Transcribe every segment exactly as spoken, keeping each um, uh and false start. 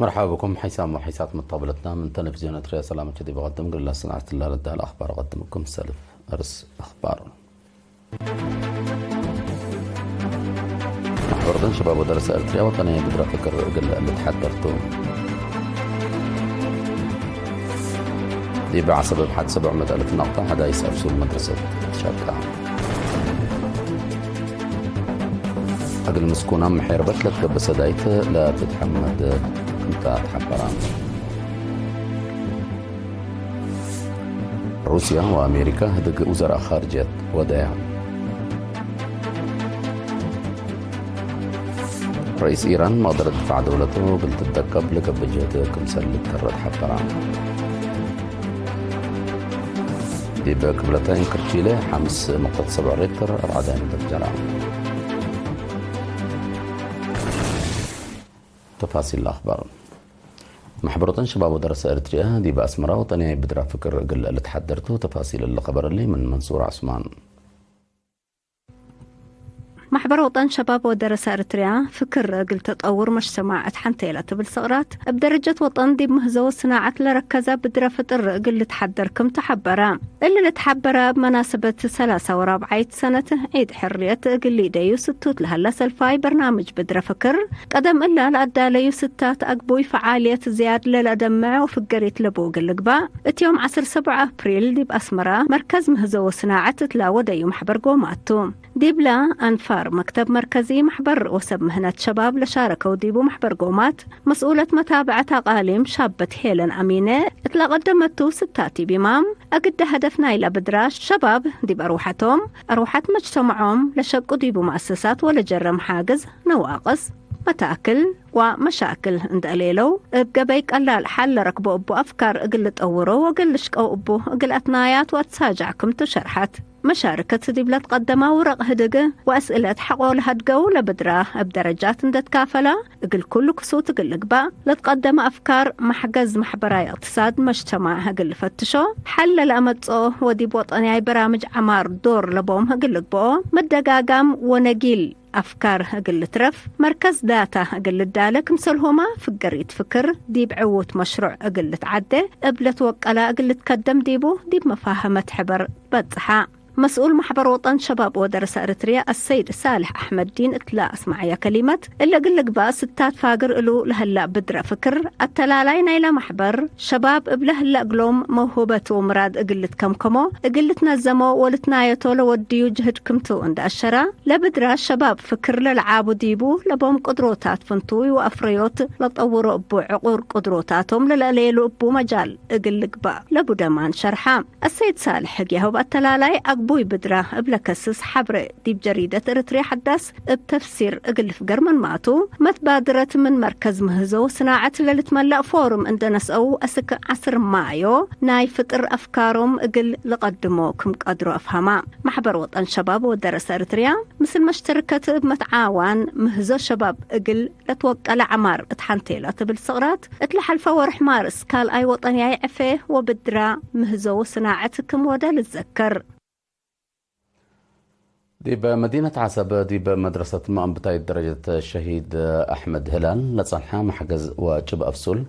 መርሐባ ብኩም ሐይሳም ወሐይሳት መተቅብለትና ምን ተለቪዝዮን ኤረትርያ ሰላመቼ ዲብ ቀድም፣ እግል ለሰናዕት ላልዳል አኽባር ቀድምኩም ሰልፍ። አርስ አኽባር። መሕበር ወጠን ሸባብ ወደረሰ ኤረትርያ ወጠንያይ ብድረ ፍክር እግል ልትሐደር ቱ። ዲብ ዐሰብ እብ ሐድ ሰብዕ ምእት አልፍ ናቅጠ ሐዳይስ አፍሱል መድረሰት ትሸቃ። እግል ምስኩናም ሔርበት ለትገብእ ሰዳይት ለትትሐመድ ክምታ ተሐበራ። ሩስያ ወአሜሪካ ህድግ ውዘራእ ኻርጅየት ወደያ። ረኢስ ኢራን መቅደረት ድፋዕ ደውለቱ እግል ትደቀብ ለገብእ ጅህድ ክምሰል ልትከረት ሐበራ። ዲብ ቅብለተ እንክርቺለ ሐምስ ነቅጠት ሰብዕ ሬክተር አርዓዳይነት ጀራ። ተፋሲል አኽባር። መሕበር ወጠን ሸባብ ወደረሰ ኤረትርያ ዲብ አስመራ ወጠንያይ ብድረ ፍክር እግል ልትሐደር ቱ። ተፋሲል እሊ ኸበር እሊ ምን መንሱር ዐስማን። መሕበር ወጠን ሸባብ ወደረሰ ኤረትርያ፣ ፍክር እግል ተጠውር መጅተማዕ እት ሐንቴለ ትብል ሰቅራት፣ እብ ደረጀት ወጠን ዲብ ምህዞ ወስናዐት ለረከዘ ብድረ ፍጥር እግል ልትሐደር ክም ተሐበረ። እሊ ልትሐበረ እብ መናሰበት ሰላሳ ወራብዓይት ሰነት ዒድ ሕርየት እግል ሊደዩ ስቱት ለሀለ ሰልፋይ በርናምጅ ብድረ ፍክር፣ ቀደም እለ ለአዳለዩ ስታት አግቡይ ፈዓልየት ዝያድ ለለአደምዕ ወፍገሪት ለቡ እግል ልግባእ፣ እት ዮም ዐስር ሰቡዕ አፕሪል ዲብ አስመራ መርከዝ ምህዞ ወስናዐት እትላ ወደዩ መሕበር ጎማት ቱ። ዲብላ አንፋር መክተብ መርከዚ መሕበር ወሰብ ምህነት ሸባብ ለሻረከው ዲቡ መሕበር ጎማት መስኡለት መታብዐት አቃሊም ሻበት ሄለን አሚነ እትላ ቀደመቱ ስታት ዲብ ኢማም አግደ ሀደፍ ናይላ ብድራ ሸባብ ዲብ አርወሐቶም፣ አርወሐት መጅተመዖም ለሸቁ ዲቡ መአሰሳት ወለጀረም ሓግዝ ነዋቅስ፣ መታክል ወመሻክል እንደ ሌለው እብ ገበይ ቀላል ሐል ለረክቦ እቡ አፍካር እግል ልጠውሮ ወእግል ልሽቀው እቡ እግል አትናያት ወአትሳጃዕ ክምቱ ሸርሐት። መሻርከት ዲብ ለትቀደመ ውረቅ ህድግ ወአስእለት ሐቆ ለሀድገው ለብድራ እብ ደረጃት እንደ ትካፈላ እግል ኩሉ ክሱት እግል ልግባእ ለትቀደመ አፍካር መሕገዝ መሕበራይ እቅትሳድ መጅተማዕ እግል ልፈትሾ ሐል ለለአመጽኦ ወዲብ ወጠንያይ በራምጅ ዐማር ዶር ለቦም እግል ልግብኦ መደጋጋም ወነጊል አፍካር እግል ልትረፍ፣ መርከዝ ዳታ እግል ልዳለ ክምሰልሁመ ፍገሪት ፍክር ዲብ ዕዉት መሽሩዕ እግል ልትዓዴ እብ ለትወቀላ እግል ልትከደም ዲቡ ዲብ መፋሀመት ሕበር በጽሐ። መስኡል መሕበር ወጠን ሸባብ ወደረሰ ኤረትርያ አሰይድ ሳልሕ አሕመድዲን እትለ አስመዐየ ከሊመት፣ እለ እግል ልግባእ ስታት ፋግር እሉ ለህላ ብድረ ፍክር፣ አተላላይ ናይለ መሕበር ሸባብ እብለ ህለ እግሎም መውሁበት ወምራድ እግል ልትከምከሞ፣ እግል ልትነዘሞ ወልትናየቶ ለወድዩ ጅህድ ክምቱ እንደ አሸራ፣ ለብድራ ሸባብ ፍክር ለለዓቡ ዲቡ ለቦም ቅድሮታት ፍንቱይ ወአፍረዮት ለጠውሮ እቡ ዕቁር ቅድሮታቶም ለለአሌሉ እቡ መጃል እግል ልግባእ ለቡ ደማን ሸርሐ። አሰይድ ሳልሕ ህግያሁ በአተላላይ አግቡይ ብድራ እብ ለከስስ ሐብሬ ዲብ ጀሪደት ኤረትርያ ሐዳስ እብ ተፍሲር እግል ልፍገር ምንማቱ፣ መትባድረት ምን መርከዝ ምህዞ ወስናዐት ለልትመለእ ፎርም እንደ ነስአው አስክ ዐስር ማዮ ናይ ፍጥር አፍካሮም እግል ልቀድሞ ክም ቀድሮ አፍሀማ። መሕበር ወጠን ሸባብ ወደረሰ ኤረትርያ ምስል መሽተርከት እብ መትዓዋን ምህዞ ሸባብ እግል ለትወቀለ ዐማር እት ሐንቴለ ትብል ሰቅራት፣ እት ለሐልፈ ወርሕ ማርስ ካልኣይ ወጠንያይ ዕፌ ወብድራ ምህዞ ወስናዐት ክም ወደ ልዘከር። ዲብ መዲነት ዐሰብ ዲብ መድረሰት መአንብታይት ደረጀት ሸሂድ አሕመድ ህላል ለጸንሐ መሕገዝ ወጭብ አፍሱል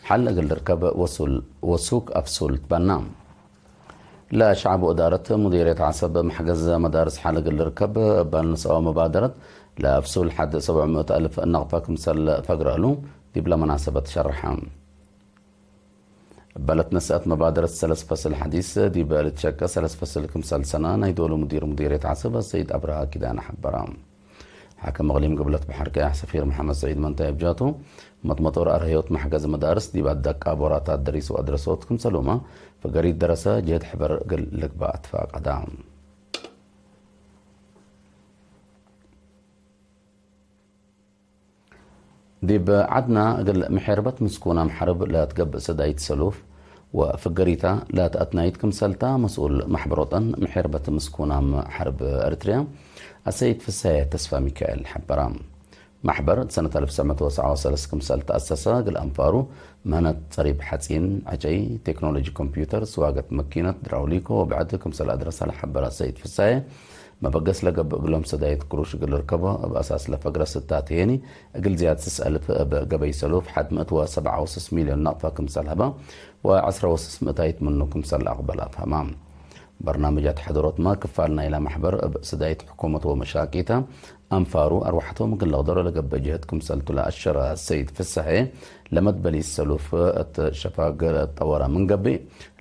ሐል እግል ልርከብ ወሱል ወሱክ አፍሱል ትበና። ለሸዐብ ወእዳረት ሙዲርየት ዐሰብ መሕገዝ መዳርስ ሐል እግል ልርከብ እበ ንስአው መባደረት ለአፍሱል ሐድ ሰብዕ ምእት አልፍ ነቅጠ ክምሰል ፈግረ እሉ ዲብለ መናሰበት ሸርሐ። እበ ለትነሰአት መባደረት ሰለስ ፈስል ሐዲስ ዲብ ልትሸቀ ሰለስ ፈስል ክምሰል ሰነ ናይ ዶሉ ሙዲር ሙዲርየት ዐሰብ ሰይድ አብርሃ ኪዳነ ሐበረ። ሓክም እቅሊም ግብለት በሐር ቀያሕ ሰፊር መሐመድ ሰዒድ መንታይ እብ ጃቱ፣ መጥመጦር አርህዮት መሕገዝ መዳርስ ዲብ አደቃ ቦራታት ደሪስ ወአድረሶት ክምሰሉመ፣ ፈገሪት ደረሰ ጅህድ ሕበር እግል ልግባእ አትፋቀዳ። ዲብ ዐድና እግል ምሔርበት ምስኩናም ሐርብ ለትገብእ ሰዳይት ሰሉፍ ወፍገሪታ ለተአትናይት ክምሰልታ መስኡል መሕበር ወጠን ምሔርበት ምስኩናም ሐርብ ኤረትርያ አሰይድ ፍሳየ ተስፋ ሚካኤል ሐበራ። መሕበር እት ሰነት አልፍ ትሰዕ ምእት ወሰብዓ ወሰለስ ክምሰል ተአሰሰ እግል አንፋሩ ምህነት ጸሪብ ሐጺን፣ ዐጨይ፣ ቴክኖሎጂ ኮምፒዩተር፣ ስዋገት መኪነት፣ ድራውሊኮ ወብዕድ ክምሰል አድረሰ ለሐበረ አሰይድ ፍሳየ፣ መበገስ ለገብእ እግሎም ሰዳይት ግሩሽ እግል ልርከቦ፣ እብ አሳስ ለፈግረ ስታት ህዬኒ፣ እግል ዝያድ ስስ አልፍ እብ ገበይ ሰሉፍ ሐድ ምእት ወሰብዓ ወስስ ሚልዮን ነቅፈ ክምሰል ሀበ፣ ወዐስረ ወስስ ምእታይት ምኑ ክምሰል አቅበል አፍሀመ። በርናምጃት ሐደሮትመ፣ ክፋል ናይለ መሕበር እብ ሰዳይት ሕኩመት ወመሻቂተ አንፋሩ አርወሐቶም እግል ለቅደሮ ለገብእ ጅህድ ክምሰልቱ ለአሸረ ሰይድ ፍሰሐ፣ ለመትበሊት ሰሉፍ እት ሸፋግ ጠወረ ምን ገብእ፣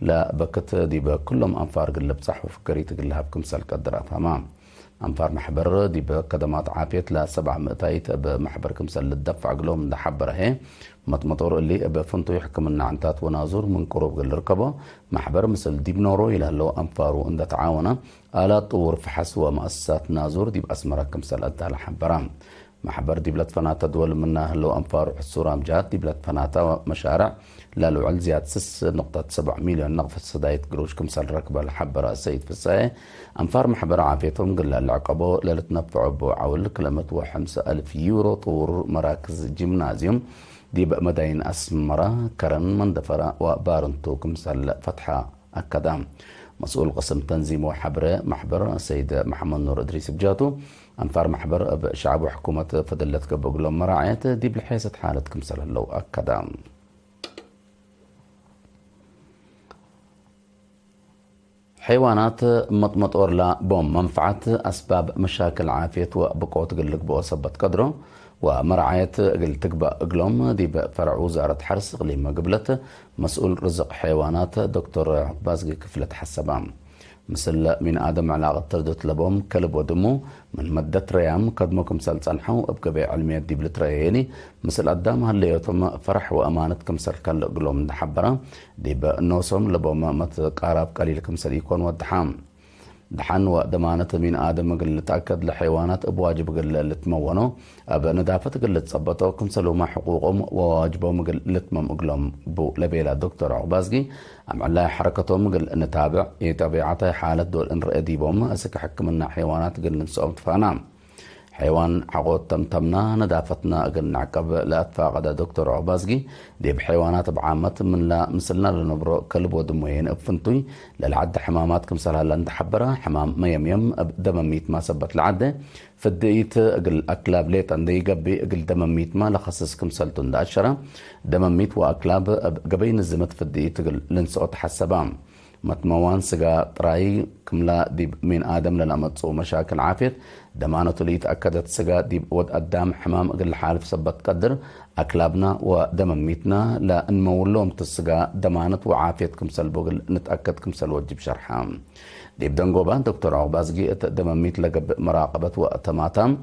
ለበክት ዲበ ክሎም አንፋር እግል ልብጻሕ ወፍገሪት እግል ለሀብ ክምሰል ቀድር አፍሀመ። አንፋር መሕበር ዲብ ከደማት ዓፍየት ለሰብዓ ምእታይት እብ መሕበር ክምሰል ልትደፈዕ እግሎም እንዴ ሐበረ ህዬ፣ መጥመጦር እሊ እብ ፍንቱይ ሕክምና ዕንታት ወናዙር ምን ቅሩብ እግል ልርከቦ መሕበር፣ ምስል ዲብ ኖርወይ ለህለው አንፋሩ እንዴ ተዓወነ፣ አላት ጥውር ፈሐስ ወመአሰሳት ናዙር ዲብ አስመረ ክምሰል አዳለ ሐበረ። መሕበር ዲብ ለትፈናተ ድወል ምና ህለው አንፋሩ ሕሱር አምጃት ዲብ ለትፈናተ መሻርዕ ለልውዕል ዝያድ ስስ ንቅጠት ሰብዕ ሚልዮን ነቅፈ ሰዳይት ግሩሽ ክምሰል ረክበ ለሐበረ ሰይድ ፍሰሐ፣ አንፋር መሕበር ዓፍየቶም እግል ለልዕቀቦ ለልትነፈዖ እቡ ዐውል ክልኤ ምእት ወሐምሳ አልፍ ዩሮ ጥውር መራክዝ ጂምናዝዩም ዲብ መዳይን አስመረ፣ ከረን፣ መንደፈራ ወባርንቱ ክምሰል ፈትሐ አከደ። መስኡል ቅስም ተንዚም ወሐብረ መሕበር ሰይድ መሐመድ ኑር እድሪስ እብ ጃቱ፣ አንፋር መሕበር እብ ሸዐብ ወሕኩመት ፈደል ለትገብእ እግሎም መራዐየት ዲብ ለሐይሰት ሓለት ክምሰል ህለው አከደ። ሐይዋናት መጥመጦር ለቦም መንፈዐት፣ አስባብ መሻክል ዓፍየት ወብቆት እግል ልግብኦ ሰበት ቀድሮ ወመራዐየት እግል ትግበእ እግሎም፣ ዲብ ፈርዕ ውዛረት ሐርስ እቅሊም መግብለት መስኡል ርዝቅ ሐይዋናት ዶክተር ዑቅባዝጊ ክፍለ ተሐሰበ። ምስል ሚን አደም ዕላቀት ተርዶት ለቦም ከልብ ወድሙ፣ ምን መደት ረያም ከድሞ ክምሰል ጸንሐው እብ ገበይ ዕልምየት ዲብ ልትረኤ ህዬኒ፣ ምስል አዳም ሀለዮቶም ፈረሕ ወአማነት ክምሰል ከልእ እግሎም እንዴ ሐበረ፣ ዲብ ኖሶም ለቦም መትቃራብ ቀሊል ክምሰል ኢኮን ወደሐ። ደሐን ወደማነት ሚን አደም እግል ልትአከድ ለሐይዋናት እብ ዋጅብ እግል ልትመወኖ፣ እብ ነዳፈት እግል ልትጸበጦ፣ ክምሰሉመ ሕቁቆም ወዋጅቦም እግል ልትመም እግሎም ቡ ለቤለ ዶክተር ዑቅባዝጊ፣ አምዕላይ ሐረከቶም እግል እንታብዕ፣ ኢጠቢዓታይ ሓለት ዶል እንርኤ ዲቦም፣ እስክ ሕክምና ሐይዋናት እግል ልንሰኦም ትፈና። ሐይዋን ሐቆት ተምተምና፣ ነዳፈትና እግል ነዕቀብ ለአትፋቀደ ዶክተር ዑቅባዝጊ፣ ዲብ ሐይዋናት እብ ዓመት ምንላ ምስልና ለነብሮ ከልብ ወድሞዬን እብ ፍንቱይ ለልዐደ ሕማማት ክምሰል ሀለ እንዴ ሐበረ፣ ሕማም መየምየም እብ ደመሚትመ ሰበት ለዐደ፣ ፍድኢት እግል አክላብ ሌጠ እንዴ ኢገብእ እግል ደመሚትመ ለከስስ ክምሰልቱ እንዴ አሸረ፣ ደመሚት ወአክላብ እብ ገበይ ንዝመት ፍድኢት እግል ልንሰኦ ተሐሰበ። መትመዋን ስጋ ጥራይ ክምላ ዲብ ሚን አደም ለለአመጽኡ መሻክል ዓፍየት፣ ደማነቱ ለኢተአከደት ስጋ ዲብ ወድ አዳም ሕማም እግል ለሓልፍ ሰበት ቀድር፣ አክላብና ወደመሚትና ለእንመውሎም ቱ ስጋ ደማነት ወዓፍየት ክምሰል ቡ እግል ንትአከድ ክምሰል ወጅብ ሸርሐ። ዲብ ደንጎባ ዶክተር ዑቅባዝጊ እት ደመሚት ለገብእ መራቀበት ወተማታም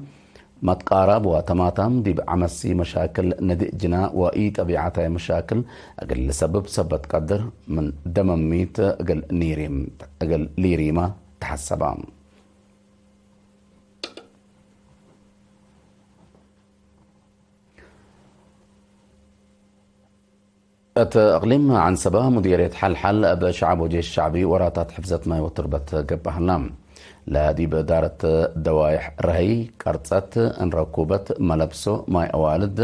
መትቃራብ ወተማታም ዲብ ዐመሲ መሻክል ነድእ ጅና ወኢጠቢዓታይ መሻክል እግል ልሰብብ ሰበት ቀድር፣ ምን ደመሚት እግል ኒሪም፣ እግል ሊሪማ ተሐሰባ። እት እቅሊም ዐንሰበ ሙዲርየት ሐልሐል እብ ሸዐብ ወጄሽ ሸዕቢ ወራታት ሕፍዘት ማይ ወትርበት ገብአ ሀላ። ለዲብ ዳረት ደዋይሕ ረሀይ፣ ቀርጸት፣ እንረኩበት፣ መለብሶ፣ ማይ አዋልድ፣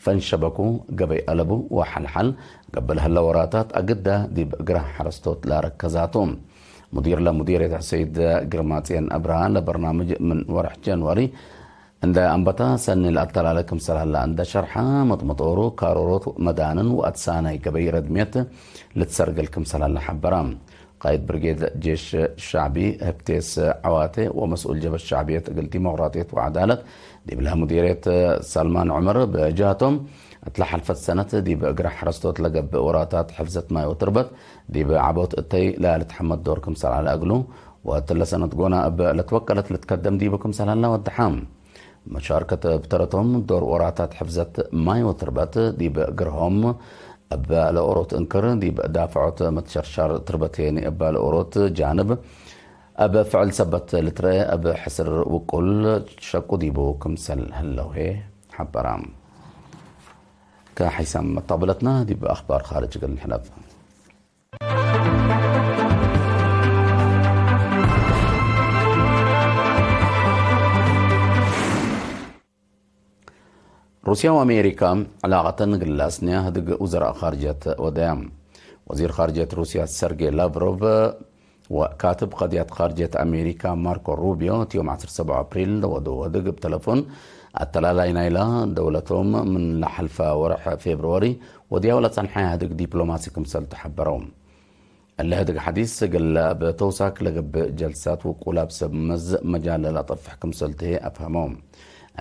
ፈንሸበኩ፣ ገበይ አለቡ ወሐልሐል ገብእ ለሀለ ወራታት አግደ ዲብ እግረ ሐረስቶት ለአረከዛቱ። ሙዲር ለሙዲርየት ሰይድ ግርማጽዮን አብርሃ ለበርናምጅ ምን ወርሕ ጀንዋሪ እንደ አንበታ ሰኒ ለአተላለ ክምሰል ሀለ እንደ ሸርሐ፣ መጥመጦሩ፣ ካሮሮት፣ መዳንን ወአትሳናይ ገበይ ረድምየት ልትሰርግል ክምሰል ሀለ ሐበረ። ቃይድ ብርጌድ ጄሽ ሸዕቢ ህብቴስ ዐዋቴ ወመስኡል ጀብሀት ሸዕብየት እግል ዲሞቅራጥየት ወዐዳለት ዲብለ ሙዲርየት ሳልማን ዑመር ብጅሀቶም፣ እትለ ሐልፈት ሰነት ዲብ እግረ ሐረስቶት ለገብእ ወራታት ሕፍዘት ማይ ወትርበት ዲብ ዐቦት እተይ ለልትሐመድ ዶር ክምሰል ዐለ እግሉ፣ ወእትለ ሰነት ጎና እብ ለትወቀለት ልትከደም ዲቡ ክምሰል ሀለ ወደሐ። መሻርከት እብ ተረቶም ዶር ወራታት ሕፍዘት ማይ ወትርበት ዲብ ግርሆም እበ ለኦሮት እንክር፣ ዲብ ዳፍዖት መትሸርሻር ትርበት ሄኒ እበ ለኦሮት ጃንብ እብ ፍዕል ሰበት ልትረኤ እብ ሕስር ውቁል ሸቁ ዲቡ ክምሰል ህለው ህዬ ሐበራ። ከሐይሳም መታብለትና ዲብ አኽባር ኻርጅ እግል ንሕለፍ። ሩስያ ወአሜሪካ ዕላቀተን እግል ለአስንያ ህድግ ውዘራእ ኻርጅየት ወደያ። ወዚር ኻርጅየት ሩስያ ሰርጌ ላቭሮቭ ወካትብ ቀድያት ካርጅየት አሜሪካ ማርኮ ሩቢዮ፣ እት ዮም ዐስር ሰብዕ አፕሪል ለወደው ህድግ እብ ተለፎን፣ አተላላይ ናይላ ደውለቶም ምን ለሐልፈ ወርሕ ፌብርዋሪ ወድያው ለጸንሐ ህድግ ዲፕሎማሲ ክምሰል ተሐበረው። እለ ህድግ ሐዲስ እግል እብ ተውሳክ ለገብእ ጀልሳት ውቁል እብ ሰብ መዝ መጃል ለለአጠፍሕ ክምሰል ትሄ አፍሀመው።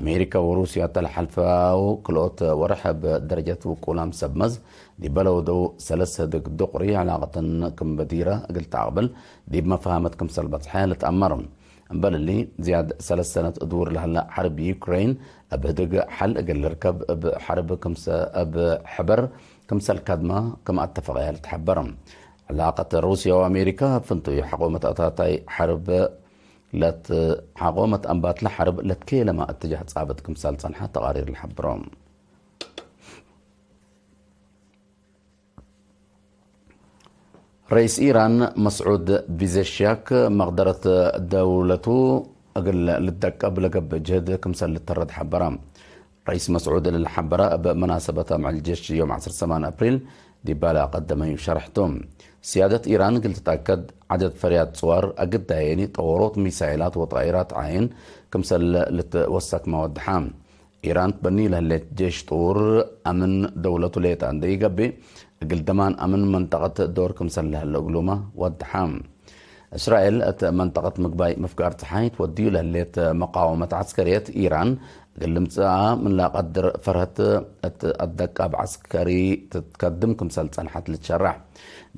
አሜሪካ ወሩስያ እተ ለሐልፈው ክልኦት ወርሕ እብ ደረጀት ውቁላም ሰብ መዝ ዲበ ለወደው ሰለስ ህድግ ዱቅሪ ዕላቀተን ክም በዲረ እግል ተአቅብል ዲብ መፋሀመት ክምሰል በጽሐ ልትአመር። እምበል እሊ፣ ዝያድ ሰለስ ሰነት እድውር ለህለ ሐርብ ዩክሬን እብ ህድግ ሐል እግል ልርከብ እብ ሐርብ ክምሰ-፣ እብ ሕበር ክምሰል ከድመ ክም አተፈቀየ ልትሐበር። ዕላቀት ሩስያ ወአሜሪካ እብ ፍንቱይ ሐቆ መትአታታይ ሐርብ ለት-፣ ሐቆ መትአንባትለ ሐርብ ለትኬለመ እትጃህ ጻብጥ ክምሰል ጸንሐ ተቃሪር ለሐብሮ። ረኢስ ኢራን መስዑድ ፒዜሽያክ መቅደረት ደውለቱ እግል ልትደቀብ ለገብእ ጅህድ ክምሰል ልተረድ ሐበረ። ረኢስ መስዑድ ለልሐበረ እብ መናሰበት አምዕል ጄሽ ዮም ዐስር ሰማን አፕሪል ዲባለ አቀደመዩ ሸርሕ ቱ። ስያደት ኢራን እግል ትትአከድ ዐደድ ፈርያት ጽዋር አግዳየኒ ጠወሮት ሚሳይላት ወጣኢራት ዓይን ክምሰል ልትወሰክመ ወድሐ። ኢራን ትበኒ ለህሌት ጄሽ ጥዉር አምን ደውለቱ ሌጠ እንዴ ኢገብእ፣ እግል ደማን አምን መንጠቀት ዶር ክምሰል ለህለ እግሉመ ወድሐ። እስራኤል እት መንጠቀት ምግባይ ምፍጋር ጸሓይ ትወድዩ ለህሌት መቃወመት ዐስከርየት ኢራን እግል ልምጽአ ምን ለአቀድር ፈርሀት እት አደቃብ ዐስከሪ ትትከድም ክምሰል ጸንሐት ልትሸረሕ።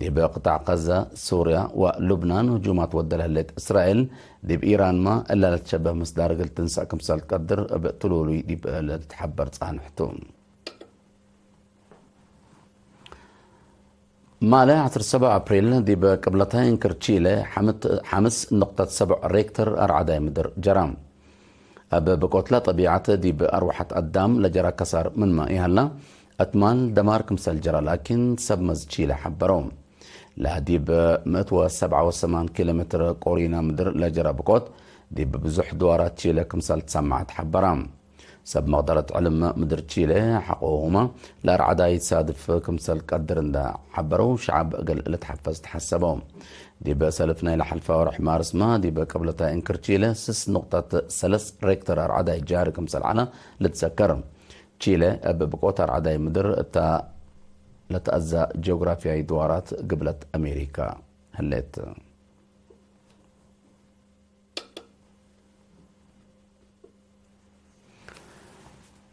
ዲብ ቅጣዕ ቀዘ፣ ሱርያ ወሉብናን ህጁማት ወደ ለህሌት እስራኤል፣ ዲብ ኢራንመ እለ ለትሸበህ ምስዳር እግል ትንሰእ ክምሰል ትቀድር እብ ትሉሉይ ዲብ ልትሐበር ጻንሕ ቱ። ማለ ዐስር ሰብዕ አፕሪል ዲብ ቅብለታይ እንክር ቺለ ሐምት-፣ ሐምስ ንቅጠት ሰብዕ ሬክተር አርዐዳይ ምድር ጀራ። እብ ብቆትለ ጠቢዐት ዲብ አርወሐት አዳም ለጀራ ከሳር ምንመ ኢሀላ፣ እት ማል ደማር ክምሰል ጀራ ላኪን ሰብ መዝ ቺለ ሐበረው። ለዲብ ምእት ወሰብዓ ወሰማን ኪሎ ሜትር ቆሪነ ምድር ለጀረ ብቆት፣ ዲብ ብዙሕ ድዋራት ቺለ ክምሰል ትሰመዐት ሐበረ። ሰብ መቅደረት ዕልም ምድር ቺለ ሐቆሁመ ለአርዐዳይ ሳድፍ ክምሰል ቀድር እንደ ሐበረው፣ ሸዐብ እግል ልትሐፈዝ ተሐሰበው። ዲብ ሰልፍ ናይ ለሐልፈ ወርሕ ማርስመ፣ ዲብ ቅብለታይ እንክር ቺለ ስስ ንቅጠት ሰለስ ሬክተር አርዐዳይ ጃሪ ክምሰል ዐለ ልትዘከር። ቺለ እብ ብቆት አርዐዳይ ምድር እተ ለተአዛ ጂኦግራፍያይ ድዋራት ግብለት አሜሪካ ህሌት።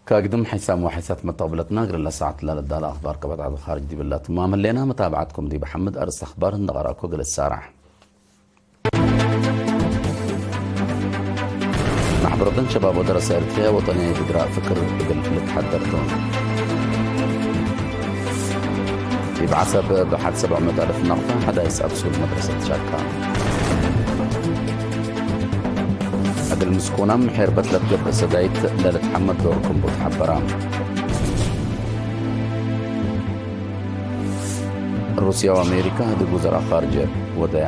ከግድም ሐይሳም ወሐይሳት መተቅብለትና እግል ለሰዓት ለልዳለ አኽባር ከበድ ዐድ ኻርጅ ዲብላ ትማም ህሌና። መታብዓትኩም ዲብ ሐምድ አርእስ አኽባር እንደ ቀራእኮ እግል እሳራሕ። ማሕበረተን ሸባብ ወደረሰ ኤርትርያ ወጠንያይ ብድራእ ፍክር እግል ልትሐደር ቱ። ዲብ ዐሰብ ብሐድ ሰብዕ ምእት አልፍ ነቅፈ ሐዳይስ አብ ሱል መድረሰት ሻካ። እግል ምስኩናም ሔርበት ለትገብእ ሰዳይት ለልትሐመድ ዶር ክም ቡ ተሐበራ። ሩስያ ወአሜሪካ ህድግ ውዘራእ ኻርጅ ወደያ።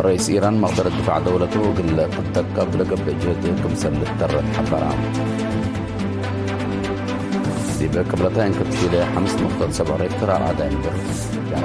ረኢስ ኢራን መቅደረት ድፋዕ ደውለቱ እግል ትደቀብ ለገብእ ጅህድ ክምሰል ልትተረት ሐበራ። ዲብ ቅብለታይ እንክር ቺለ ሐምስ ንቅጠት ሰብዕ ሬክተር አርዐዳይ ምድር ጀራ።